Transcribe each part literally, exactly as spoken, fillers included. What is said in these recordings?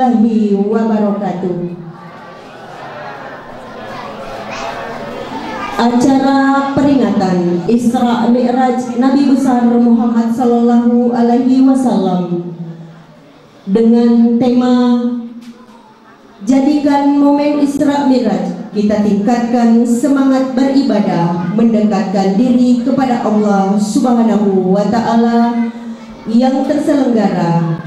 Wabarakatuh. Acara peringatan Isra Mi'raj Nabi Besar Muhammad sallallahu alaihi wasallam dengan tema Jadikan momen Isra Mi'raj kita tingkatkan semangat beribadah, mendekatkan diri kepada Allah Subhanahu wa Ta'ala, yang terselenggara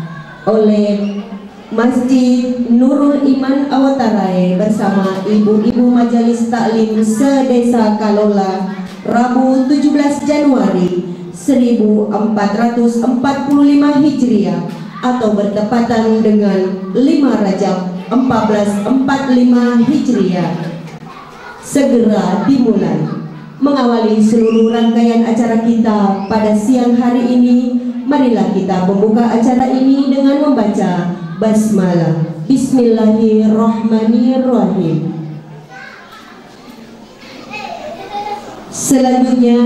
oleh Masjid Nurul Iman Awatarae bersama ibu-ibu majelis taklim se-Desa Kalola, Rabu tujuh belas Januari seribu empat ratus empat puluh lima Hijriah atau bertepatan dengan lima Rajab empat belas empat lima Hijriah. Segera dimulai. Mengawali seluruh rangkaian acara kita pada siang hari ini, marilah kita membuka acara ini dengan membaca basmalah. Bismillahirrahmanirrahim. Selanjutnya,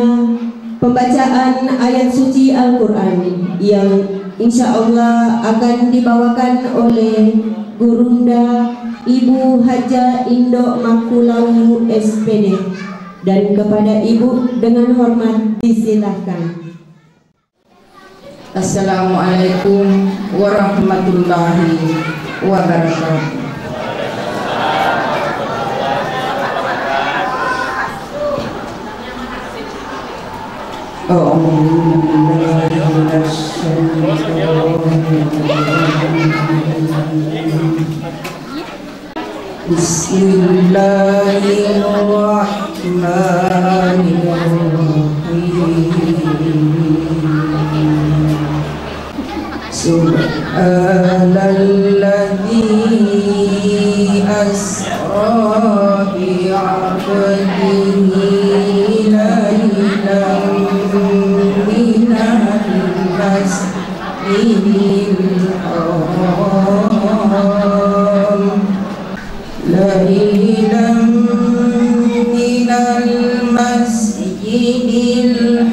pembacaan ayat suci Al-Quran yang insya Allah akan dibawakan oleh Gurunda Ibu Haja Indo Makulau, S P D. Dan kepada Ibu dengan hormat disilahkan. Assalamualaikum warahmatullahi wabarakatuh. أعوذ بالله من الشيطان الرجيم. بسم الله الرحمن الرحيم. سبحان الذي أسرى بعبده ليلا من المسجد الحرام ليلا من المسجد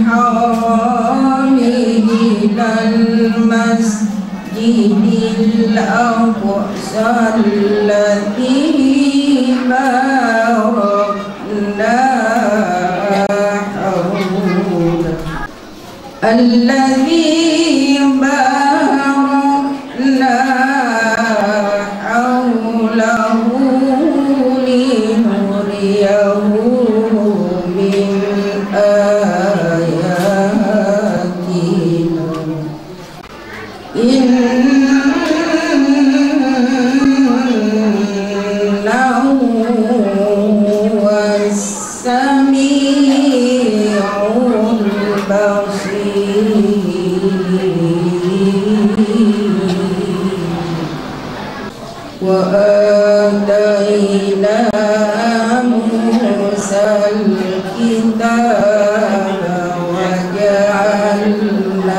الحرام إلى المسجد الأقصى الذي باركنا حوله الذي باركنا حوله لنريه من آياتنا. إنه هو السميع البصير. وآتينا موسى الكتاب وجعلناه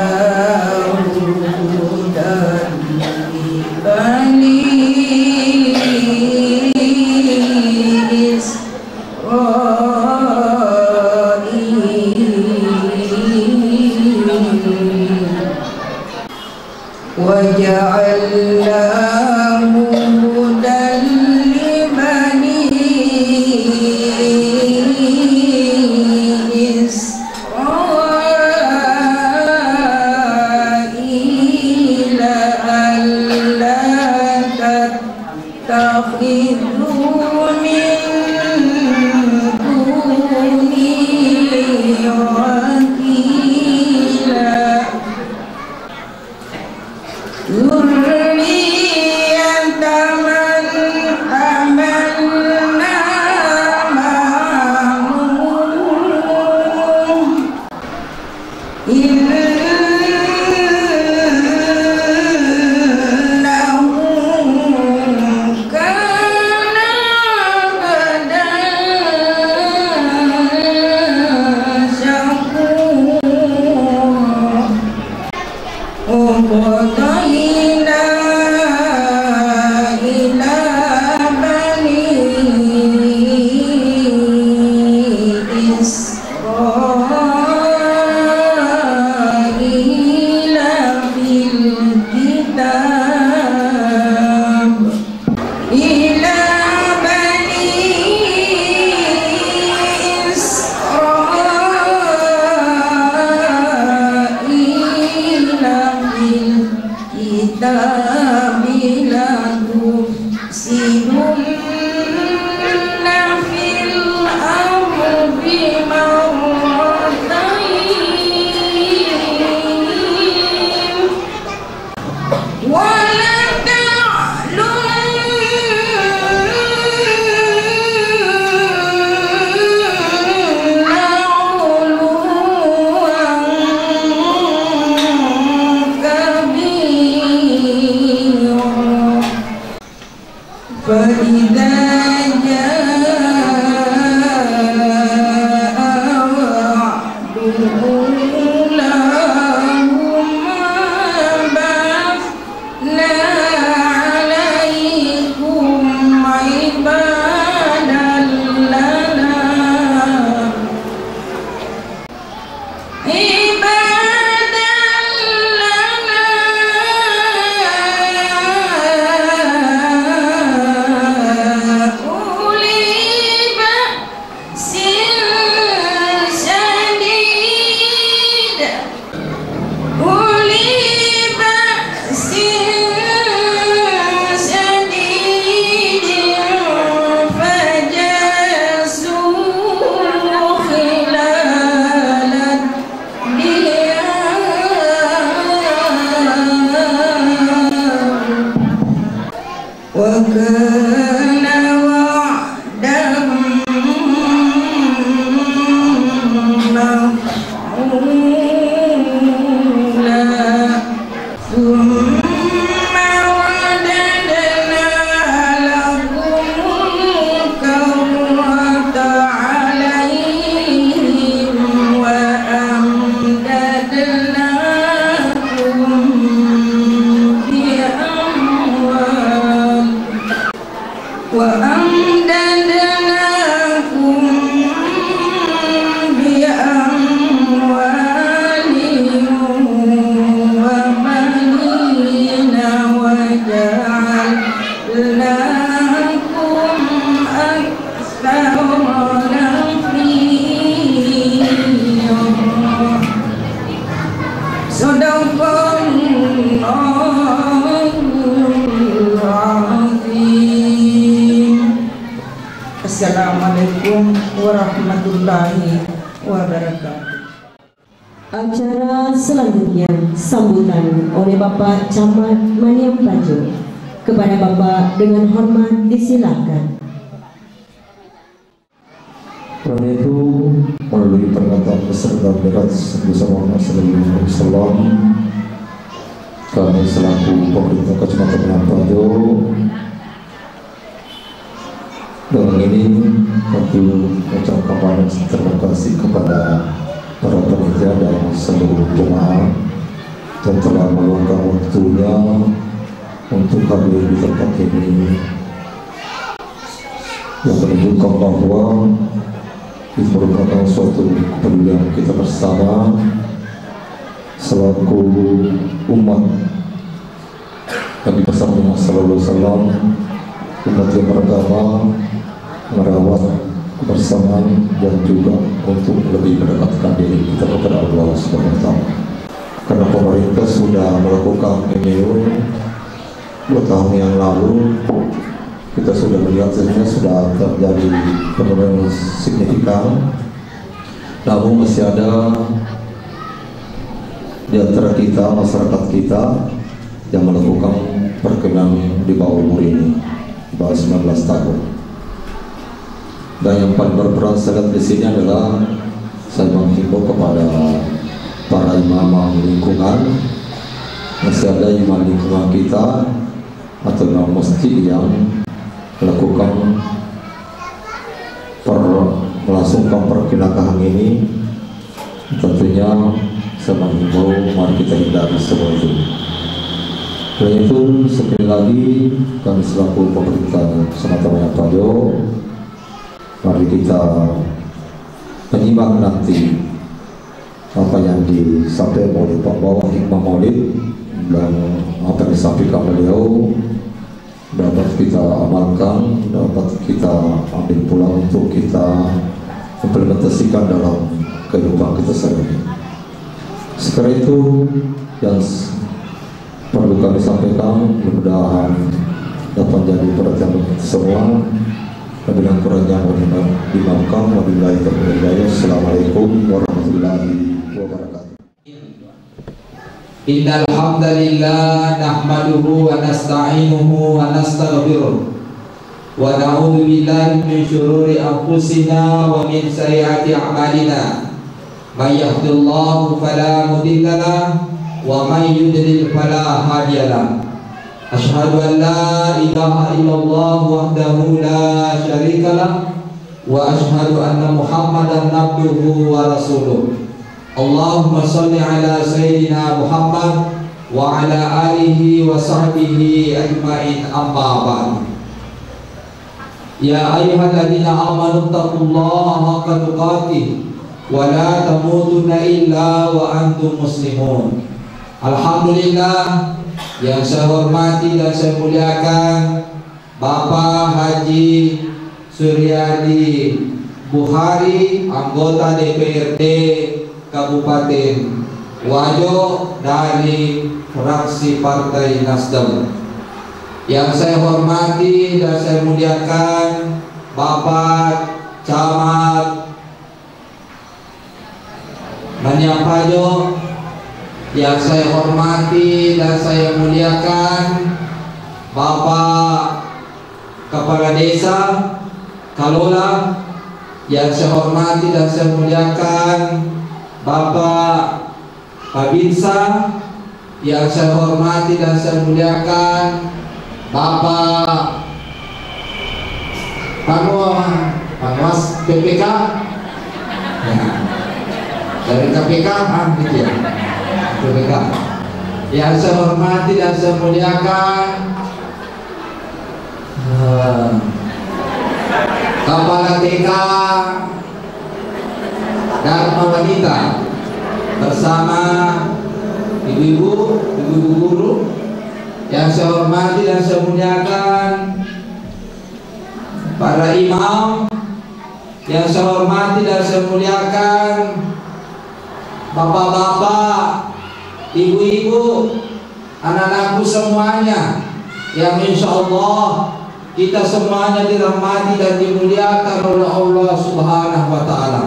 هدى لبني إسرائيل وجعلناه هدى لبني إسرائيل ألا تتخذوا من دوني وكيلا. ذرية من حملنا مع نوح إنه كان عبدا شكورا. وقضينا إلى بني إسرائيل في الكتاب لتفسدن في الأرض مرتين ولتعلن علوا كبيرا. فإذا جاء وعد أولاهما بعثنا عليكم عبادا لنا عبادا لنا أولي بأس شديد، أولي بأس شديد فجاسوا خلال الديار وكان وعدا مفعولا. ثم رددنا لكم الكرة عليهم وأمددناكم بأموال وأمددناكم بأموال وبنين وجعلناكم أكثر نفيرا. صدق الله العظيم. Assalamualaikum warahmatullahi wabarakatuh. Acara selanjutnya sambutan oleh Bapak Camat Maniampajo. Kepada Bapak dengan hormat disilakan. Karena itu, melalui pernyataan beserta berat bersama Muhammad sallallahu alaihi wasallam, kami selaku pemerintah Kecamatan Maniampajo, dengan ini, kami ucapkan banyak terima kasih kepada para panitia dan seluruh jemaah yang telah meluangkan waktunya untuk hadir di tempat ini, yang menunjukkan bahwa itu merupakan suatu kepedulian kita bersama selaku umat Nabi besar Muhammad sallallahu alaihi wasallam, umat yang pertama, merawat kebersamaan dan juga untuk lebih mendekatkan diri kita kepada Allah Subhanahu wa Ta'ala. Karena pemerintah sudah melakukan M O U dua tahun yang lalu, kita sudah melihat sebenarnya sudah terjadi penurunan signifikan. Namun masih ada di antara kita, masyarakat kita, yang melakukan perkawinan di bawah umur ini, di bawah sembilan belas tahun. Dan yang paling berperan sangat di sini adalah saya menghimbau kepada para imam lingkungan, masih ada imam lingkungan kita atau imam masjid yang melakukan per-, melangsungkan perkawinan ini, tentunya saya menghimbau mari kita hindari semua itu. Oleh itu, sekali lagi, kami selaku pemerintah Kecamatan Maniampajo, mari kita menyimak nanti apa yang disampaikan oleh pembawa hikmah maulid dan apa yang disampaikan beliau dapat kita amalkan, dapat kita ambil pulang untuk kita implementasikan dalam kehidupan kita sehari-hari. Sekarang itu yang s-, perlu kami sampaikan, mudah-mudahan dapat menjadi perhatian semua. Lebih dan kurangnya mohon dimaafkan. Wabillahi taufiq wal hidayah. Assalamualaikum warahmatullahi wabarakatuh. إن الحمد لله نحمده ونستعينه ونستغفره ونعوذ بالله من شرور أنفسنا ومن سيئات أعمالنا. من يهد الله فلا مضل له ومن يضلل فلا هادي له. أشهد أن لا إله إلا الله وحده لا شريك له وأشهد أن محمدا عبده ورسوله. اللهم صل على سيدنا محمد وعلى آله وصحبه أجمعين. أما بعد. يا أيها الذين آمنوا اتقوا الله حق تقاته ولا تموتن إلا وأنتم مسلمون. Alhamdulillah, yang saya hormati dan saya muliakan Bapak Haji Suryadi Buhari, anggota D P R D Kabupaten Wajo dari fraksi Partai Nasdem. Yang saya hormati dan saya muliakan Bapak Camat Maniampajo, yang saya hormati dan saya muliakan Bapak Kepala Desa Kalola, yang saya hormati dan saya muliakan Bapak Babinsa, yang saya hormati dan saya muliakan Bapak Panua-, Panuas P P K. Ya. Dari K P K, ah, gitu ya. P P K. Yang saya hormati dan saya muliakan, eh, Kepala T K Dharma Wanita bersama ibu-ibu, ibu-ibu guru yang saya hormati dan saya muliakan, para imam yang saya hormati dan saya muliakan, bapak-bapak, ibu-ibu, anak-anakku semuanya, yang insya Allah kita semuanya dirahmati dan dimuliakan oleh Allah Subhanahu wa Ta'ala.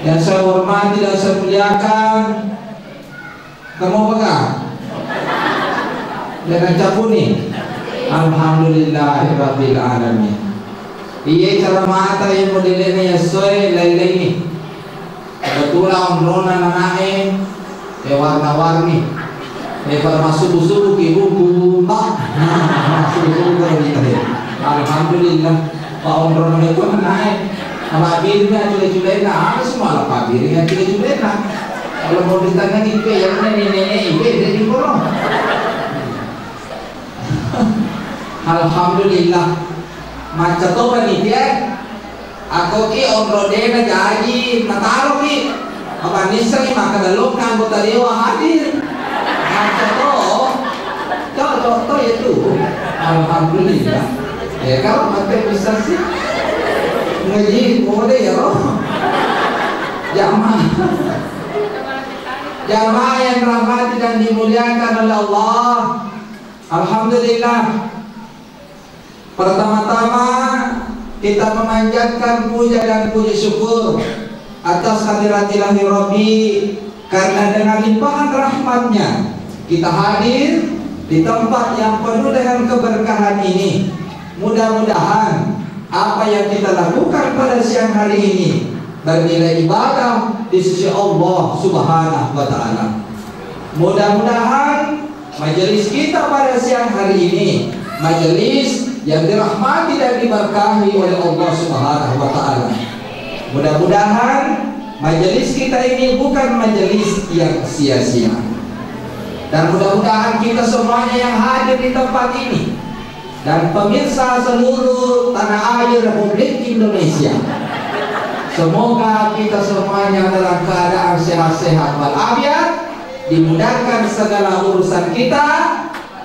Yang saya hormati dan saya muliakan, kamu apa kah? Jangan capuni. Alhamdulillahirabbil alamin. Iye, cara mata yang modelnya ya soe lain-lain. Kebetulan onrona nanae, eh, warna-warni. Eh, pada masuk-subuh ki buku, Mbak. Nah, masuk-subuh kalau kita ya. Alhamdulillah. Pak onrona itu nanae. Apa birunya cule-culena, apa semua lah Pak birunya cule-culena. Kalau mau ditanya gitu ya, nenek-nenek itu dari kono. Alhamdulillah. Macca to panitia. Ako ki onro dena jaji mataro ki. Apa nissengi makkeda lokka anggota dewan hadir. Macca to. To, to, to itu. Alhamdulillah. Ya kalau mate bisa sih. Ngaji kode ya roh. Jamaah. Jamaah yang dirahmati dan dimuliakan oleh Allah. Alhamdulillah. Pertama-tama kita memanjatkan puja dan puji syukur atas hadiratillahi Rabbi, karena dengan limpahan rahmatnya kita hadir di tempat yang penuh dengan keberkahan ini. Mudah-mudahan apa yang kita lakukan pada siang hari ini bernilai ibadah di sisi Allah Subhanahu wa Ta'ala. Mudah-mudahan majelis kita pada siang hari ini, majelis yang dirahmati dan diberkahi oleh Allah Subhanahu wa Ta'ala. Mudah-mudahan majelis kita ini bukan majelis yang sia-sia. Dan mudah-mudahan kita semuanya yang hadir di tempat ini dan pemirsa seluruh tanah air Republik Indonesia, semoga kita semuanya dalam keadaan sehat-sehat walafiat, dimudahkan segala urusan kita,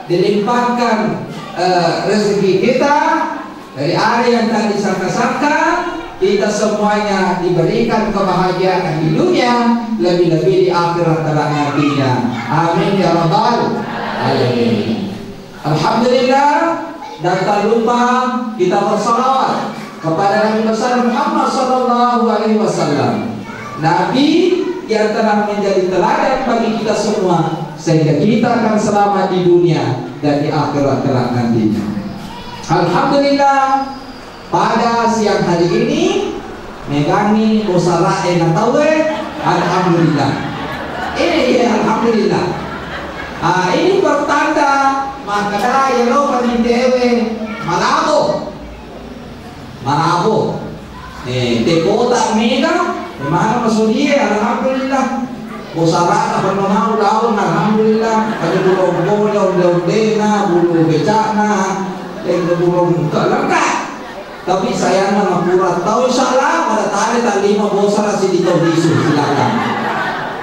dilimpahkan, eh, rezeki kita dari arah yang tak disangka-sangka, kita semuanya diberikan kebahagiaan di dunia, lebih-lebih di akhirat kelak nantinya. Amin ya rabbal. alamin. Alhamdulillah, dan tak lupa kita bersalawat kepada Nabi besar Muhammad sallallahu alaihi wasallam. Nabi yang telah menjadi teladan bagi kita semua, sehingga kita akan selamat di dunia dan di akhirat kelak nantinya. Alhamdulillah, pada siang hari ini, megani bosara'e na tauwe, alhamdulillah. Ini, iya, alhamdulillah. Ah, ini pertanda makkeda yelo panitewe malabo. Malabo. Eh, te kota mega, memang masudie, alhamdulillah. Bosara'na penno mau laung, alhamdulillah. Ada bulu ompona, onde-ondena, bulu becakna, eh, bulu lengkap. Tapi sayangna makura tau, insyaallah pada tale tallima bosara sidi tau lisu, silakan.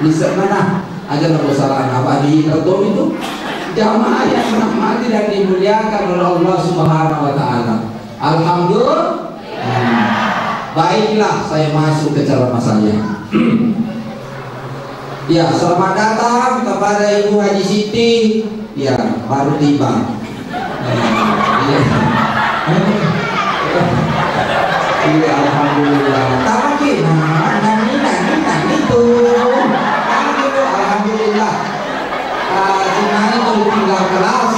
Bisa mana? Aja na bosara apa di tau itu. Jamaah yang dirahmati dan dimuliakan oleh Allah Subhanahu wa taala. Alhamdulillah. Baiklah, saya masuk ke ceramah saya. Ya, selamat datang kepada Ibu Haji Siti. Ya, baru tiba. Iya. Iya, alhamdulillah. Tapi, nah, nani, nani, nani tuh. Alhamdulillah, alhamdulillah. Ah, senang itu tinggal kelas.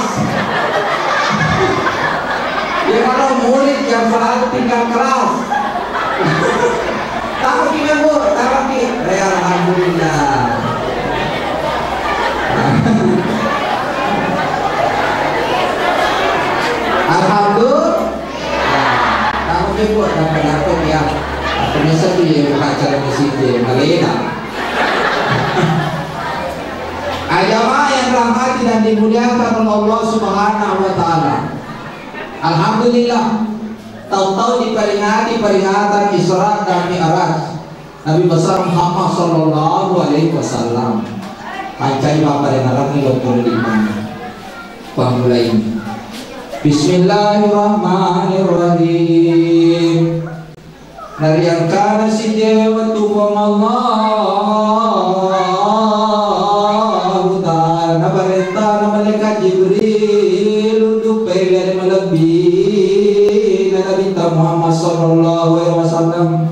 Ya, kalau murid yang selalu tinggal kelas. Tahu ki, Bu? Tahu ki? Ya, alhamdulillah. Alhamdulillah. Tahu ki, Bu? Dapat-dapat ya. Aku nyesel tuh ya, buka acara musik ya. Malena. Jamaah yang dirahmati dan dimuliakan oleh Allah Subhanahu wa taala. Alhamdulillah, taung-taung diperingati peringatan Isra dan Mi'raj Nabi besar Muhammad sallallahu alaihi wasallam. Pancai bapak dengarangi dokter lima. Pamulai. Bismillahirrahmanirrahim. Nariangkana siddi wettu Puang Allahu Ta'ala, naparentana malaikat Jibril untuk pegare malebbi na Nabitta Muhammad sallallahu alaihi wasallam.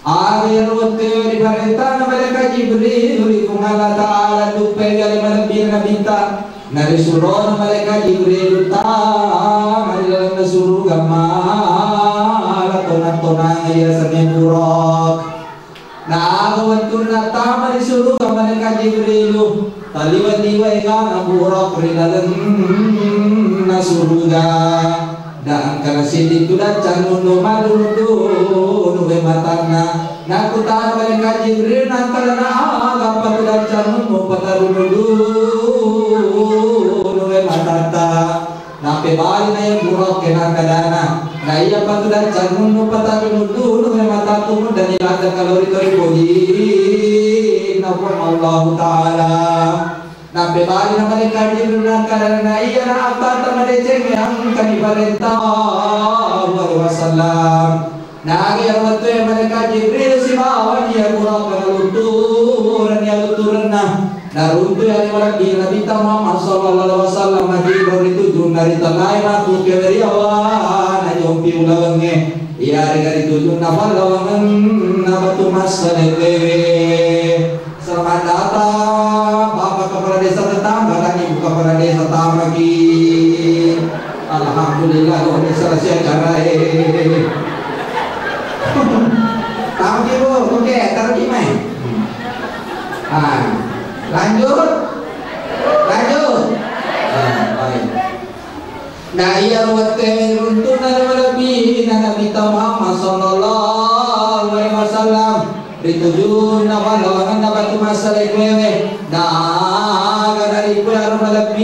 Aga iyaro wettué riparentana malaikat Jibril ri Puang Allah Ta'ala untuk pegare malebbi na Nabitta. Narisurona malaikat Jibril tama ri lalenna suruga mala tona-tonang yasengnge Buraq. Na aga wettunna tama ri suruga malaikat Jibrilu, taliwa-liwa egana Buraq ri lalenna suruga. Da engkana siddi tudang cannunnu madunu-dunu we matanna. Nakkutana malaikat Jibril, nakkeda na aga patudang cannunnu patarunu-dunu we matatta. Nappebali na iya Buraq kenakkedana, na iya patudang cannunnu patarunu-dunu we matakku muddani ladde kalori tori pojinna Puang Allahu Ta'ala. Nappebali na malaikat Jibril nakkeda na iya na abbata madeceng engka diparenta sallallahu alaihi wasallam. Nagi ero wettu e malaikat Jibril sibawa iya Buraq naluttureng iya lutturenna. Naruntu iya ri malebbi Nabitta Muhammad sallallahu alaihi wasallam, matinro ri tujunna ri tellae matu keweriawa najompi ulawengnge. Iya ri tujunna pallawangenna batu massale wewe. Selamat datang Bapak Kepala Desa tetangga dan Ibu Kepala Desa tamaki. Alhamdulillah, luar biasa selesai acara, eh. Tamaki, Bu. Oke, taruh di mai. Ah, lanjut. Lanjut. Ah, baik. Na iyaro wettué runtu'na ri malebbina Nabitta Muhammad sallallahu alaihi wasallam, ri tujunna pallawangenna batu massale kuewe, na aga naripué aro malebbina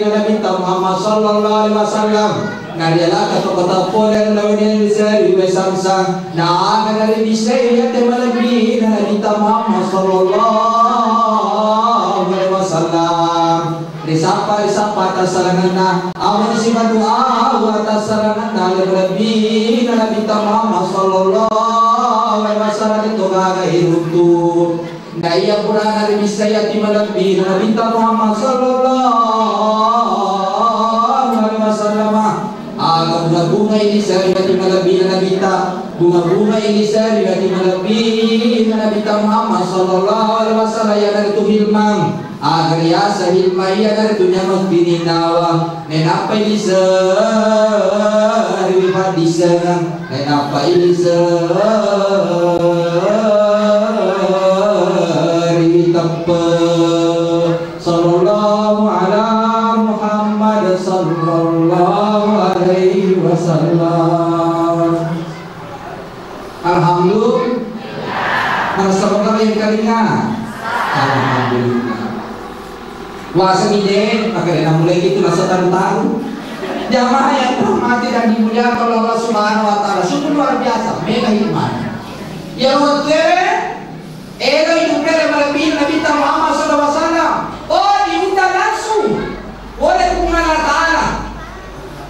Nabitta Muhammad sallallahu alaihi wasallam, narialaka toko tau pole ri lawenna ri Samsang, na aga naribissai iyate malebbina Nabitta Muhammad sallallahu alaihi wasallam. Risappa, risappa atassalangenna, awani sipatu awu atassalangenna, lebbina Nabitta Muhammad sallallahu alaihi wasallam, itu gaga iruntu. Na iya purana ribissai ati malebbi Nabitta Muhammad sallallahu alaihi wasallam. Aga bunga-bunga ilisa ri ati malebbi Nabitta, bunga-bunga ilisa ri ati malebbi Nabitta Muhammad sallallahu alaihi wasallam, iyanaritu hilmang. Aga riaseng hilmang, iyanaritu nyameng pininawa. Nainappa iliseri ri paddissengeng, nainappa iliseri ri teppe. Sallallahu ala Muhammad sallallahu alaihi wasallam. Alhamdulillah. Marasa moga yang kalinga. Alhamdulillah. Puasa ni de, maka de namulai itu rasa taru-taru. Jamaah yang terhormati dan dimuliakan oleh Allah Subhanahu wa Ta'ala, sungguh luar biasa, mega hikmah. Ya waktu elo itu pele malebbi Nabitta Muhammad sallallahu alaihi wasallam. Oh, diundang langsung oleh Puang Allah Ta'ala.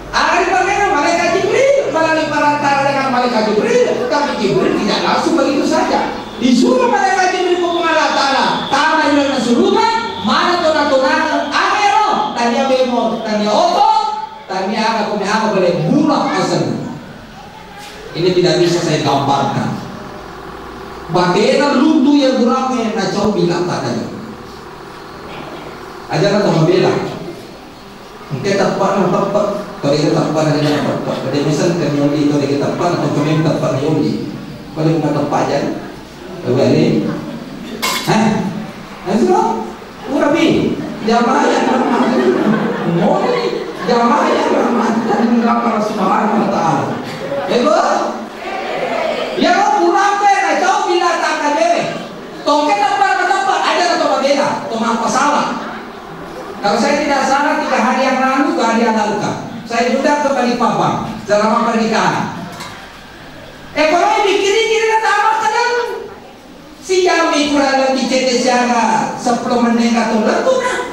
Aga ripakenna malaikat Jibril melalui perantara dengan malaikat Jibril, tapi Jibril tidak langsung begitu saja. Disuruh malaikat Jibril ku Puang Allah Ta'ala, tama ri lalenna suruga, mana tona-tonana, aga ero, tania bemo, tania oto, tania aga, kome aga, bale, Burak asenna. Ini tidak bisa saya gambarkan. Batena luntu ya Burak e, nacau binatang tadi. Aja na to mabela. Engka teppa'na teppe', tau de'ga teppa'na de'ga teppe'. Pada misal engka nyoli tau de'ga teppa'na, tau kami teppa'na nyoli. Pada engka teppe' aja. Coba ni. Hah? Ayo, urapi. Jamaah yang rahmati. Ngoni jamaah yang rahmati dan dimuliakan Allah Subhanahu wa Ta'ala. Ego? Ya, lo kurang pe, na jauh bila tak ada. Tongke teppa'na teppe', aja na to mabela, to mappasala. Kalau saya tidak salah, tiga hari yang lalu, dua hari yang lalu, Kak, saya juga ke Balikpapan, ceramah pernikahan. Ekonomi pikkiri-kiri na tama kadang. Sijammi kurang lebih cedde siaga sepuluh menit atau lebih, nah.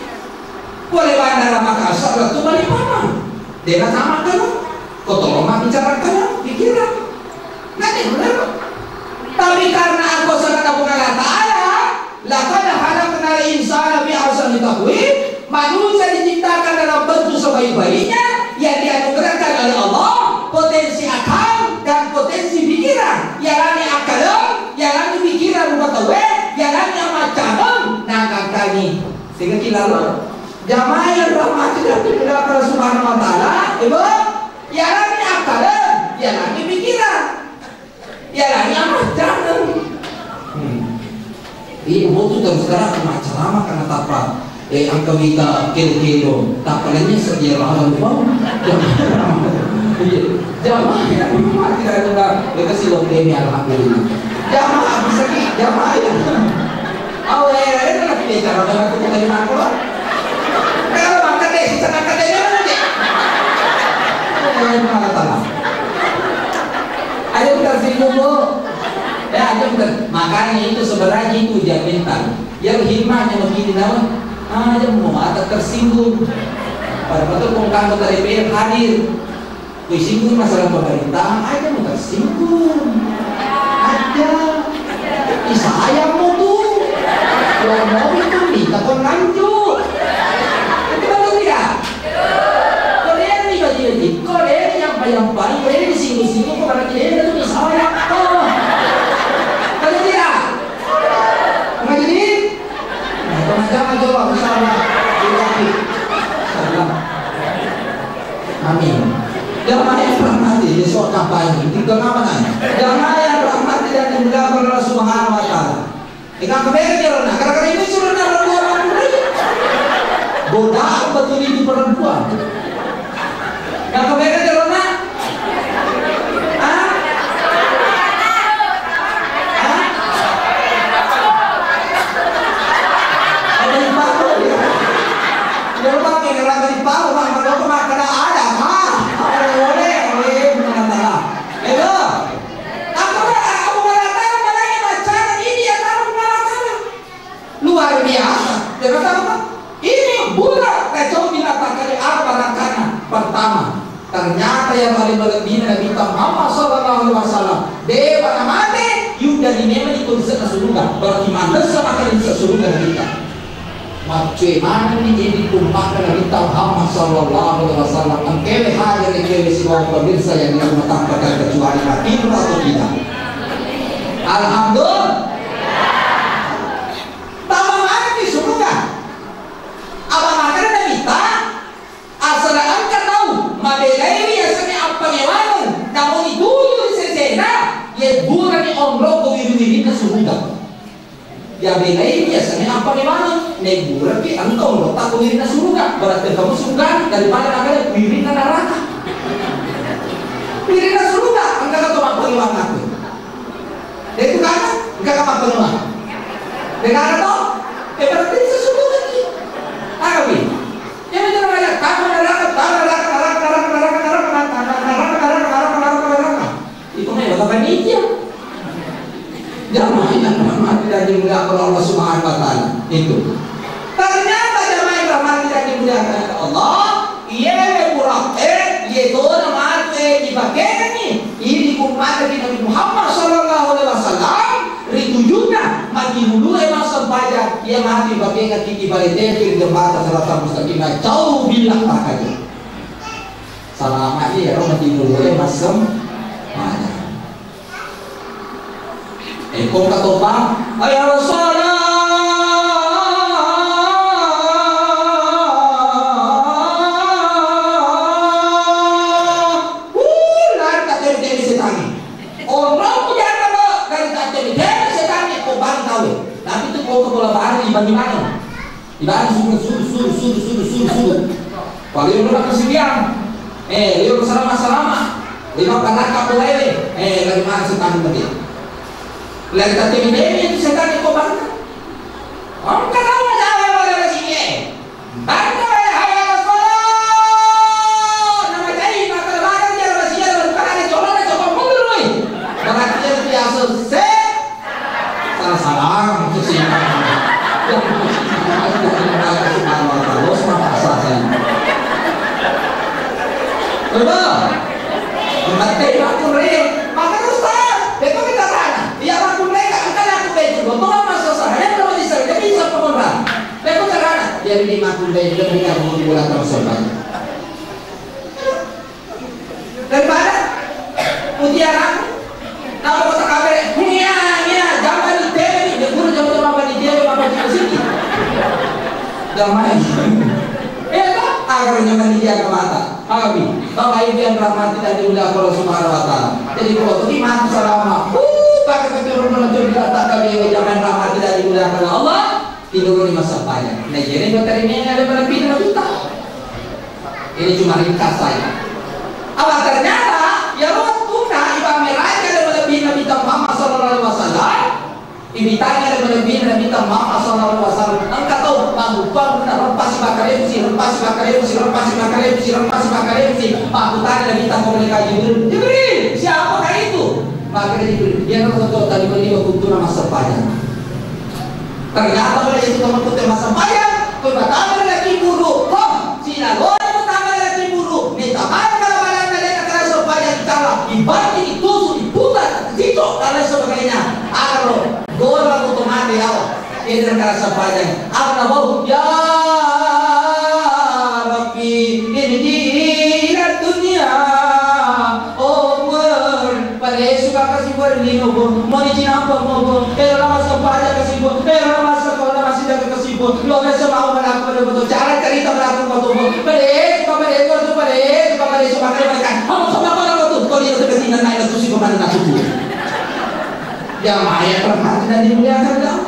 Boleh bandara Makassar, waktu Balikpapan. Dia na tama kadang. Kotoro mabbicara kadang, pikiran. Nanti benar. Tapi karena aku sangat Puang Allah Ta'ala, laqad khalaqnal insana fi ahsani taqwim, manusia diciptakan dalam bentuk sebaik-baiknya, yang dianugerahkan oleh Allah, potensi akal dan potensi pikiran. Yalani akal, yalani pikiran rupa tauwe, yalani amaccang, nangkangkangi. Sehingga kilalo. Jamaah yang rahmati dan dimuliakan Allah Subhanahu wa Ta'ala, Ibu, yalani akal, yalani pikiran. Iya, iya, Mas, jangan. Hmm. Iya, mau tuh terus terang, aku mau ceramah karena tapa, eh, angka wita kelo-kelo, tapa lainnya sedia lawan, Bang. Iya, jamaah ya, Bang, tidak ada, mereka sih lo ini, alhamdulillah. Jamaah bisa ki, jamaah ya. Awe, awe, awe, awe, acara dengan aku tadi makro. Kalau makan deh, sisa makan deh, jangan aja. Awe, awe, awe, awe, awe. Aja tersinggung, Bu. Ya, aja ter-, makanya itu sebenarnya itu ujian mental. Yang hikmahnya begini, namun, ah, aja mau ada tersinggung. Pada waktu kongkang kota D P R hadir. Tersinggung masalah pemerintahan, aja mau tersinggung. Aja. Ih, sayang mau tuh. Kalau mau itu minta kau lanjut. Itu betul tidak? Kau lihat nih, bagi-bagi. Kau lihat yang paling-paling, kau lihat di sini-sini, kau berarti dia itu misalnya. Oh. Betul tidak? Enggak jadi? Nah, teman-teman coba, insya Allah. Insya Allah. Amin. Jamaah yang rahmati, besok kampanye. Itu kenapa nanya? Jamaah yang rahmati dan dimuliakan Allah Subhanahu wa Ta'ala. Ikan kebele dia, nah, gara-gara ini suruh naruh dua orang dulu. Godaan betul ini perempuan. Yang kebele dia, Rona? Hah? Hah? Ada di paru, ya? Dia lupa kayak orang dari paru, Bang. Kalau aku mah kena ada, Bang. Ada boleh, boleh, bukan masalah. Itu. Aku, aku mengatakan, malah yang macam ini ya, kamu mengatakan. Luar biasa. Dia kata apa? Ini bulan kacau binatang kali apa nakana? Pertama, ternyata yang paling melebihi Nabi Muhammad sallallahu alaihi wasallam. Dewa namate, Yuda ini Memang itu rise'na suruga, berarti manessa maka rise'na suruga kita. Maccue manenni idi umma'na Nabitta Muhammad sallallahu alaihi wasallam. Engkae hadere kewe sibawa pemirsa yang di rumah tanpa terkecuali, hadir atau tidak? Alhamdulillah. Tama manenni suruga. Apa makana Nabitta? Asala engka tau mabelaiwi yasengnge appangewaneng, namuni tuju ri sesena, yebburani onrokko wiring-wirinna suruga. Yabelaiwi yasengnge appangewaneng, naibburaki engka onrotta ko wirinna suruga, berarti engka mo suruga daripada nakkeda wirinna naraka. Wirinna suruga engka to mappangewaneng. De'tu kana, engka ka mappangewaneng. De'gaga to, eh, berarti sesungguhnya. Aga wi? Jadi, itu namanya, tama neraka, tama neraka, neraka, neraka. Itu memang panitia. Jamaah yang dirahmati dan dimuliakan oleh Allah Subhanahu wa Ta'ala. Itu. Ternyata jamaah yang dirahmati dan dimuliakan oleh Allah, iye pura, eh, iye tona matu, eh, dipakengenni. Idi umma'na Nabi Muhammad sallallahu alaihi wasallam, ri tujunna, mati dulu, eh, massempajang, iye matu dipakengenni, dibaleteki ri jembatan Siratal Mustaqim, cau billah takaja. Salama iya ro mati dulu, eh, massempajang. Eh, ko engka topa, "Hayya 'alas shalah." Uh, lari tatteme-teme setangnge. Onrong pujana, Pak, lari tatteme-teme setangnge, ko bang tau. Tapi tu ko ke bola bali, bali mana? Ibang suruh, suruh, suruh, suruh, suruh, suruh, suruh. Paling udah ke Sibiang. Eh, liur salama-salama. Lima panaka pulai. Eh, lagi mana setan tadi? Lagi tadi ini itu setan itu bang. Om kenapa jalan pada sini? Bang, hayya 'alas shalah. Nama jadi maka mana dia masih ada bukan ada coba ada coba mundur, woi. Berarti dia biasa se Salah-salah, itu sih. Subhanallah, terus maka salah. Betul. Berarti aku re, maka Ustaz, itu kita sana. Iya, aku re, kan aku re juga. Tuhan masa saya, kalau bisa, dia bisa pengenalan. Itu carana. Jadi di matu re, dia berikan mau dibuat sama saudara. Daripada mutiara, namo kota kabere, nia, nia, jamani temi, de guru jamani jamani temi, apa cita sini? Jamani. Eh, apa? Agar jamani dia ke mata. Abi, Bapak Ibu yang rahmati dan dimuliakan Allah Subhanahu wa Ta'ala. Jadi, kalau tadi mati selama, uh, pakai keturunan, jangan rahmati dan dimuliakan Allah. Tinuruni massempajang. Nah, jadi baterimena ada melebihi Nabitta. Ini cuma ringkas saja. Apa ternyata, ya, waktu na iba meraja ada melebihi Nabitta Muhammad sallallahu alaihi wasallam, ibitanya ada melebihi Nabitta Muhammad sallallahu alaihi wasallam. Engka tau, bangun, bangun, rempasi bakar M C, rempasi bakar M C, rempasi bakar M C, rempasi bakar M C. Makutana Nabitta, Malaikat Jibril, "Jibril, siapakah itu?" Makanya Jibril, dia nonton tadi beli waktu na massempajang. Ternyata pada itu teman-teman massempajang, kau bertambah lagi buruk. Kok? Sina lo bertambah lagi buruk. Minta maaf kalau pada anda lihat kena sempajang, dicala, dibanting, ditusuk, diputar, dicicok, dan lain sebagainya. Aro, gora untuk mati, ya Allah. Ini kena sempajang. Apa mau? Ya Rabbi, ini di dunia. Oh, Tuhan. Paresu ka kasi buat lino bo, moni cinampa mo bo, ero lama sempaja kasi bo, ero lama sekolah masih jaga kasi bo, lo rasa mau melakukan betul cara cerita melakukan betul bo, paresu ka paresu tu paresu ka paresu makanya mereka, kamu sama apa nama tu, kau lihat tu kesinan naik tu si kemana nak suku. Jamaah yang terhormat dan dimuliakan Allah.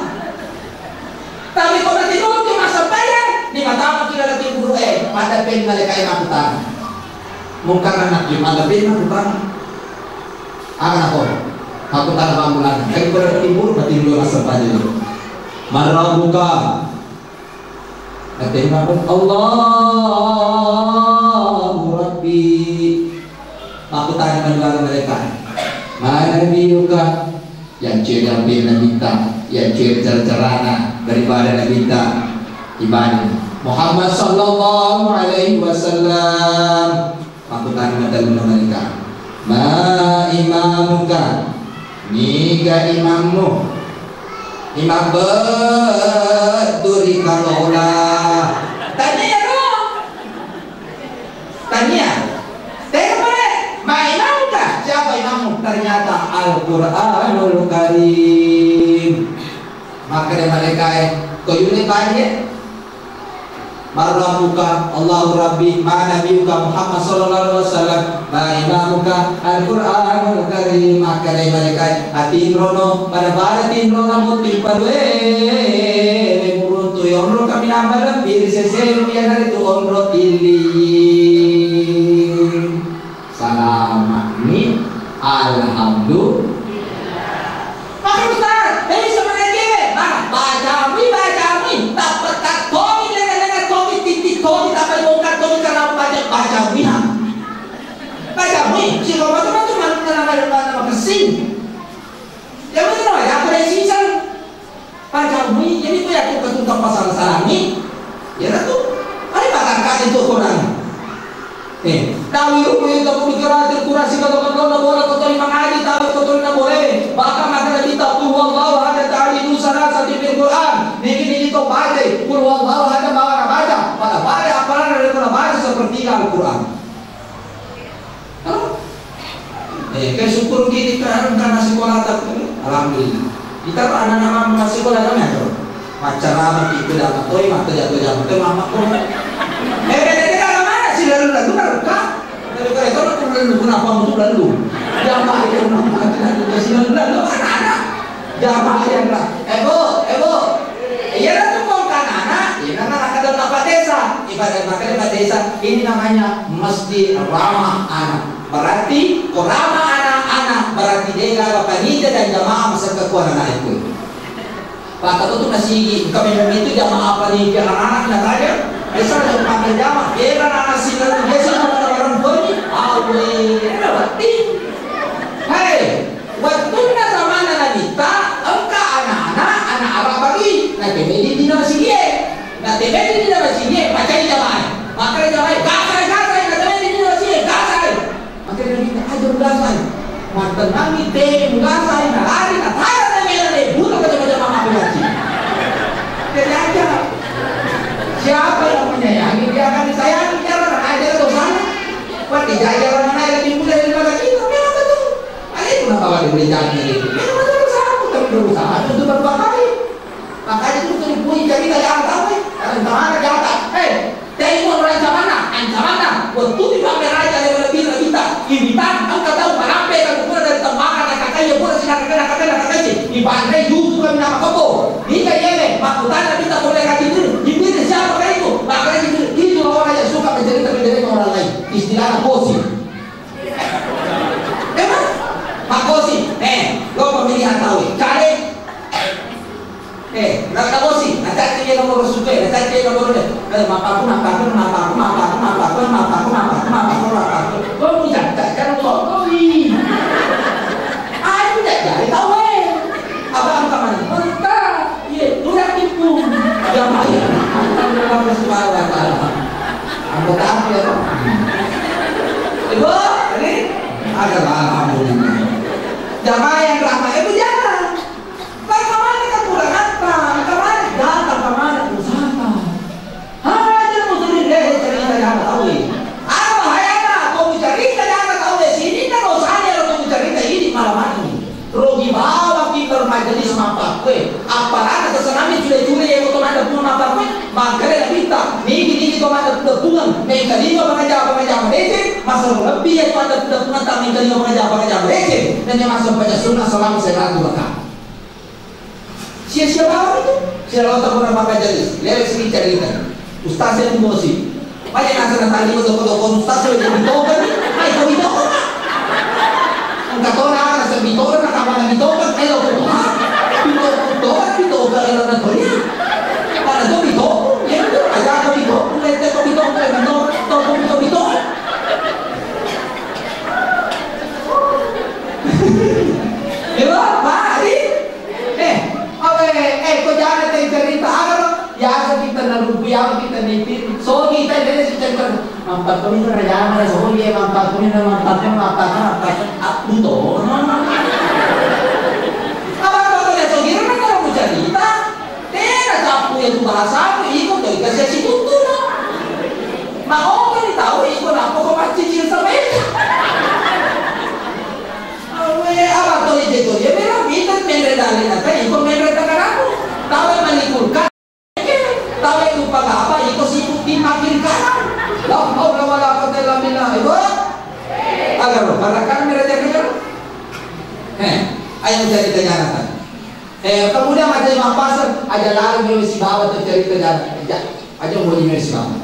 Tapi ko mati dulu tu massempajang, di matamu kira lagi guru eh, pada pen malaikat yang aku tahu. Mungkar anak di pada pen aku tahu. Anak aku, aku tahu bangunan. Tapi pada lagi guru mati dulu massempajang. Marabuka. Nanti aku, Allahu Rabbi. Aku tanya keluarga mereka. Mana nabiyuka? Yang cewek jambe Nabitta, yang cewek cara-carana daripada Nabitta ibani Muhammad sallallahu alaihi wasallam. Makkutana madalluna mereka, "Ma imamuka?" Niga imammu? Imam beddu ri kalola. Tania ro. Tania. Tega pale, ma imamka? Siapa imammu? Ternyata Al-Quranul Karim. Makkeda malaikae, ko yule tanya, "Man rabbuka?" "Allahu Rabbi." "Man nabiyuka?" "Muhammad sallallahu alaihi wasallam." "Ma imamuka?" "Al-Quranul Karim." Makkeda malaikae, "Atinrono, pada-pada tinrona mutti padue muruntu yonro kami nambah lebbi ri sesemu iyanaritu onro illiyin." Salama ni, alhamdulillah. Maka Ustaz, tadi sebenarnya cewek, mana? Baca mi, baca mi, tak petak tomi, lele-lele tomi, titik tomi, tak bongkar tomi, karena baca, baca mi, ha? Baca mi, si Roma tuh, tuh, mana, mana, mana, mana, kesing. Yang itu, ya, aku dari sisal. Pacamui, jadi ko yakko ketuntang pasal salangi, ya tu, ada batakka itu Quran. Eh, tawi ruku itu aku bicara Quran sih kata kata na bola kata lima ngaji tawi kata na boleh. Bahkan ada kita qul huwallahu ahad ta'widu salasati fil Quran. Niki niki to baca, qul huwallahu ahad bawa na baca. Pada pada apalan ada na baca seperti Al-Quran. Eh, kayak syukur gini kan, kan sekolah tak, alhamdulillah. Kita tuh anak-anak masih sekolah kan ya, tuh. Macarama kita dapat toy, mata jatuh jatuh, tuh mama kok. Eh, beda kita mana sih lalu lalu kan, kan? Tapi kalau itu aku lalu, kenapa untuk lalu? Dia mah itu namanya kita tuh kasih lalu lalu anak-anak. Jamaah yang lah, eh, Bu, eh, Bu. Iya lah tuh kong kan anak, iya kan anak ada Pak Desa. Ibarat makanya Pak Desa, ini namanya mesti ramah anak. Berarti ko ramah anak-anak, berarti dia gak panitia dan jamaah masa kekuatan anak itu. Pak Ketua tuh masih, kami itu jamaah panitia anak-anak nggak ada. Biasa ada pakai jamaah, dia kan anak sih lalu dia sih orang orang tua nih, awe, berarti, hei, Wettunna zamanna Nabitta, engka ana-ana, ana Arab bagi, natemeddi dina masigie. Natemeddi dina masigie, macai jamae. Makkeda jamae, "Gasai, gasai, natemeddi dina masigie, gasai." Makkeda Nabitta, "Aja mugasai." Mattennangi teme mugasai, nalari, natara teme na de, buta ko jama-jama mabbaci. Jadi aja. Siapa yang menyayangi, dia akan disayangi, jangan ada dosanya. Wah, dijajar orang lain lebih mulia daripada kita, memang betul. Ada itu kenapa ada boleh jadi itu? Memang betul, salah, tapi berusaha untuk berbuat baik. Makanya itu tuh dipuji cerita jangan tahu, eh. Kalau kemana jatah, eh, tengok orang ancamanna, ancamanna. Waktu di pamer aja ada lebih lebih tak, ini tak, engkau tahu, malampe kan pura dari tembakan, kakaknya pura sih, kakaknya, kakaknya, kakaknya sih. Di pantai justru kami nama kebo. Ini kayak ini, makutana kita boleh kasih dulu. Ibu itu siapa kayak itu? Makanya itu, itu orang yang suka mencerita-mencerita orang lain. Istilahnya gosip. Memang? Makkosi, eh, lo pemilihan tahu, cari. Eh, nak tahu sih, nanti dia nomor suka, nanti dia nomor dia. Eh, mapaku, mapaku, mapaku, mapaku, mapaku, mapaku, mapaku, mapaku, mapaku. Lo punya, tak kan lo koi. Aku tidak cari tahu, eh. Abang kamu, mentah. Iya, udah tipu. Ya, baik. Alhamdulillah, subhanahu wa ta'ala. Anggota aku ya, Pak. Ibu, ini adalah alhamdulillah. Jamaah yang rahmat itu jangan. Kan kemana kan kurang apa? Kemana? Datang kemana? Usaha. Hah, itu musuhin deh cerita yang tahu ini. Apa bahayanya? Kau cerita yang tahu di sini kan dosanya kalau kau cerita ini malam ini. Rugi bawaki bermajelis mappakkue. Apparana sesenami cule-cule ye to maddeppung mappakkue, makkeda Nabitta, nigi-nigi to maddeppung, mengkalinga pangaja-pangaja madeceng, maserro lebbi ye to maddeppung ta mengkalinga pangaja-pangaja madeceng, nanya masempajang sunna selama seratu rakaat. Sia-sia bawa itu, sia lo tak pernah majelis, lewat sini cerita. Ustaz yang emosi. Banyak nasa na tadi ko toko-toko ustaz sudah jadi token ni. Hai, kau bitoken, Pak. Engka tona nasa bitoken, na kamana bitoken, hai, lo ko, ha? Bitoken, token, bitoken, lo na tonya. Mana tu bitoken? Ya, itu aja ko bitoken, lete ko bitoken, bitoken, toko bitoken, bitoken. Ya, Pak, Pak, hari. Eh, awe, eh, ko jana te cerita, aga lo? Biasa kita narubu, ya kita niti. So kita ini si cerita. Mampat kami tu raja mana so ye, mampat kami na mampat kami, mampat kami, mampat kami. Ah, buto. Satu iko to ika sia situttu no. Ma oka ni tau iko nappa ko maccicil sameta. Awe, apa to ije to ye mera pinter menre dale na kai iko menre takaraku. Tawe mani kulkas. Tawe tu pagapa iko sibuk di makin kanan. La haula wala quwwata illa billah. Ibu. Agaro, barakan mera jaga. Eh, ayo jadi tanya. Eh, kemudian macam apa pasal aja larang dia sibawa tu cerita jalan. Ja, aja mau di sibawa.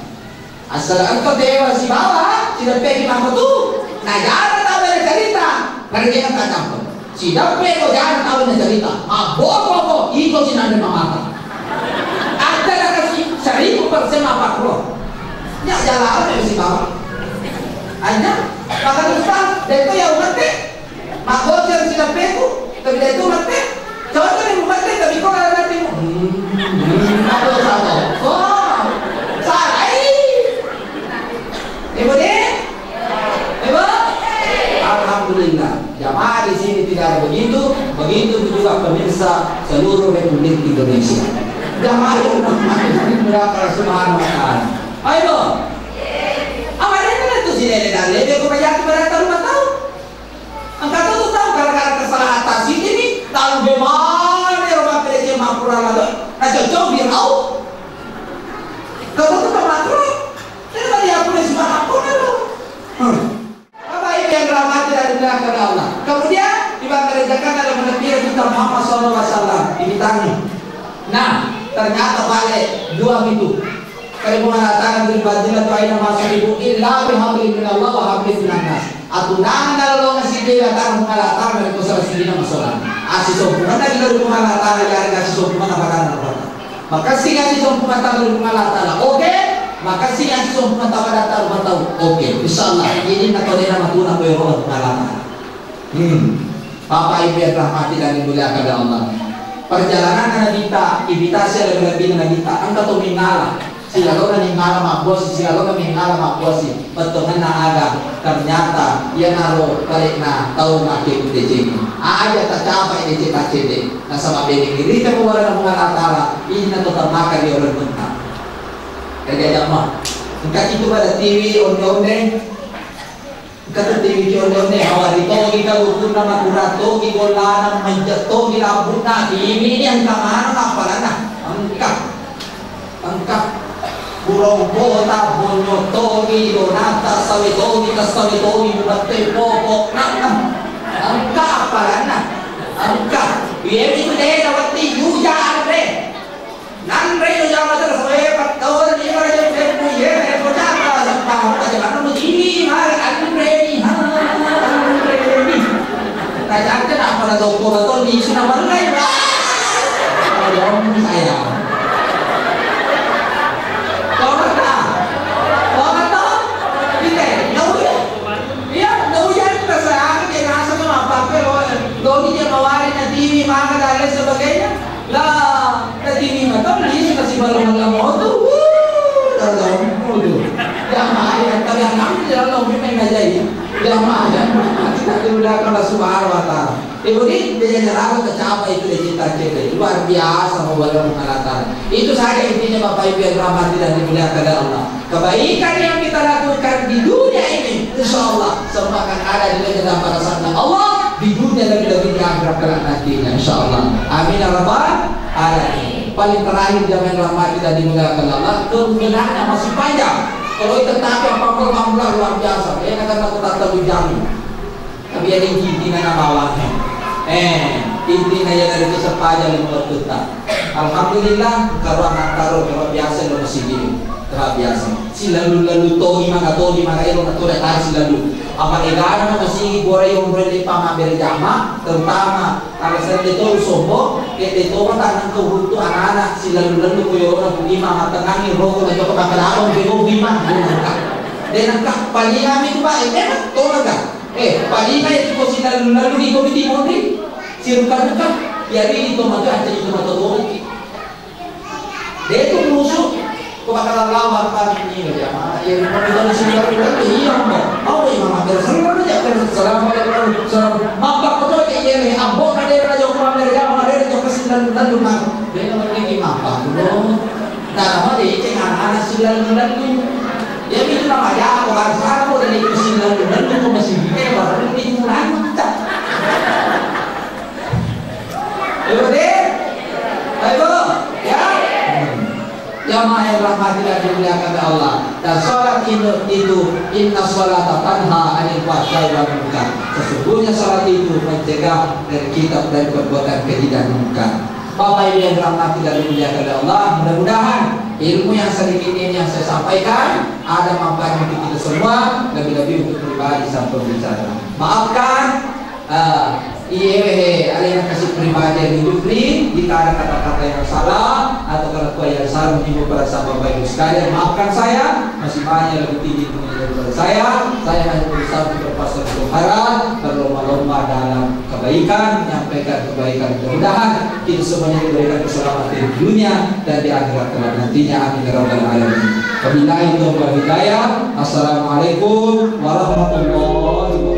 Asal engka dewa sibawa, sideppeki makkuttu. Najara tau bercerita, narikenna tacampur. Sideppe ko jara tau bercerita, mabboko-boko, iko sinanre mamata. Aja nakasi seribu persen mappakkulo. Nya jala apa sibawa? Aja, maka ustaz, deto ya umat deh. Mabbocor sideppeku, tapi de tu mate. Contoh ni mate, tapi ko ada nanti. Hmm, hmm, apa satu? Oh, salah. Ibu deh? Ibu? Alhamdulillah. Jamaah di sini tidak ada begitu, begitu juga pemirsa seluruh Republik Indonesia. Jamaah yang dirahmati Allah Subhanahu wa Ta'ala. Ayo, Bu. Apa itu sih, Dede? Dan lebih kebanyakan pada tahu tahu. Engka to tau gara-gara kesalahan atas ini, tau bemane ro mappedece mappura lalo, na cocok Firaun. Kau to tau makro, ini bagi aku ni semua aku ni lo. Hmm. Bapak Ibu yang dirahmati dan dimuliakan oleh Allah. Kemudian, di bangsa Jakarta ada menepi Rasul Muhammad sallallahu alaihi wasallam, dibitangi. Nah, ternyata balik dua pintu. Kali Puang Allah Ta'ala beri fadilah tu aina masuk ibu illa bihablin minallah wa hablin minan nas. Atunangan dalam lolongan sidi datang Puang Allah Ta'ala dari kusara sidi nama solat. Asi sompungan dari Puang Allah Ta'ala, ya, asi sompungan apa kan apa. Maka sing asi sompungan dari Puang Allah Ta'ala. Oke, maka sing asi sompungan pada tahu tahu. Oke, insyaallah. Ini nak kau nama tu nak kau Puang Allah Ta'ala. Hmm. Bapak Ibu yang rahmati dan dimuliakan oleh Allah. Perjalanan Nabi ta, ibitasi lebih-lebih Nabi ta, engka to mingala. Silalona mingala mabbosi, silalona mingala mabbosi. Pettongenna aga, ternyata iyanaro kalena tau make kudeceng. Aja tacapai deceng tacede. Nasaba bene kirita muwarana Puang Allah Ta'ala, inna to tamaka di orang mentah. Jadi ada mah. Engka itu pada tiwi onde-onde. Engka tu tiwi onde-onde, hawari togi kalukunna, makura togi gollana, majja togi labbunna, tiwi ni engka maneng appalanna. Engka. Engka. Burong kota, bonyo togi, donata, sawe togi, tasawe togi, mubette pokok, na, na. Engka appalanna. Engka. Iye mi tu de, dawati yuja anre. Nanre lo jama terus, eh, empat tahun, lima ratus ribu yen, eh, kocak lah, sampah, aja mana mau gini, mari, anre ni, ha, anre ni. Tajak ke nak pada toko betul ni, sudah mulai, wah. Kalau saya. Kau kata, kau kata, kita, nggak boleh. Iya, nggak boleh, kita serang, dia rasa tuh apa, apa, lo, lo ni dia mawari, nanti, maka, dan lain sebagainya. Lah, tadi ni matang ni suka si malam-malam tu. Wuh, dalam tu. Jamaah yang tadi anak di dalam ni main aja ya. Jamaah yang kita tu udah kena subhanahu wa ta'ala. Ibu ni, dia jadi ragu tercapai itu dia cita-cita. Luar biasa, mau Allah Ta'ala. Itu saja intinya Bapak Ibu yang rahmati dan dimuliakan oleh Allah. Kebaikan yang kita lakukan di dunia ini, insya Allah, semua akan ada di dalam balasannya Allah di dunia, lebih-lebih di akhirat kelak nantinya, insya Allah. Amin ya rabbal alamin. Paling terakhir, jamaah yang rahmati dan dimuliakan Allah, kemudiannya masih panjang. Kalau kita tahu apa pun, luar biasa. Ya, kata aku tak tahu jam. Tapi ada intinya na bawang, eh, intinya ya dari itu sepaja lima waktu ta. Alhamdulillah, kalau anak taruh, kalau biasa lo masih gini, kalau biasa. Si lalu-lalu togi maka togi maka ero na toda tadi si lalu. Apa negara masih borai ombre lepa ma berjama, terutama kalau sering itu sobo, ke itu tanang ke untuk anak-anak si lalu-lalu koyo na bugima matenangi rokok na joko bakal abang bego bima. Denangka paling kami tu, Pak, eh, memang tolong, Kak. Eh, palinga itu ko silalu-lalu iko miti monri. Siruka-ruka. Iya, ri itu matu, aja itu matu tolong. Dia itu musuh. Ko bakal lawan paling ini, ya, mana? Ya, ri itu silalu-lalu, iya, Mbak. Oh, iya, Mama, terus selalu aja, terus salam, salam. Mabba ko to, iya, nih, abok ada raja, Mama, ya, mana ada raja, kesilalu-lalu, Mama. Dia namanya ini, Mama, belum. Ceng anak-anak silalu-lalu. Ya, itu namanya apa? Bahasa apa? Dan itu silalu-lalu, kok masih di, eh, baru di mulanta. Ayo, deh. Ayo, ya. Hmm. Jamaah yang rahmati dan dimuliakan oleh Allah. Dan sholat itu, itu, inna sholata tanha anil fahsyai wal munkar. Sesungguhnya sholat itu mencegah dari kita dari perbuatan keji dan munkar. Bapak Ibu yang dirahmati dan dimuliakan oleh Allah, mudah-mudahan ilmu yang sedikit ini yang saya sampaikan ada manfaat untuk kita semua, lebih-lebih untuk pribadi sang pembicara. Maafkan, eh, iye wehe, alena kasih pribadi yang hidup ri, jika ada kata-kata yang salah atau kelakuan yang salah menyinggung perasaan Bapak Ibu sekalian, maafkan saya, masih banyak lebih tinggi ilmunya daripada saya, saya hanya berusaha untuk berpasrah untuk harap, berlomba-lomba dalam kebaikan, menyampaikan kebaikan. Mudah-mudahan kita semuanya diberikan keselamatan di dunia dan di akhirat kelak nantinya. Amin ya rabbal alamin. Wabillahi taufiq wal hidayah. Assalamualaikum warahmatullahi wabarakatuh.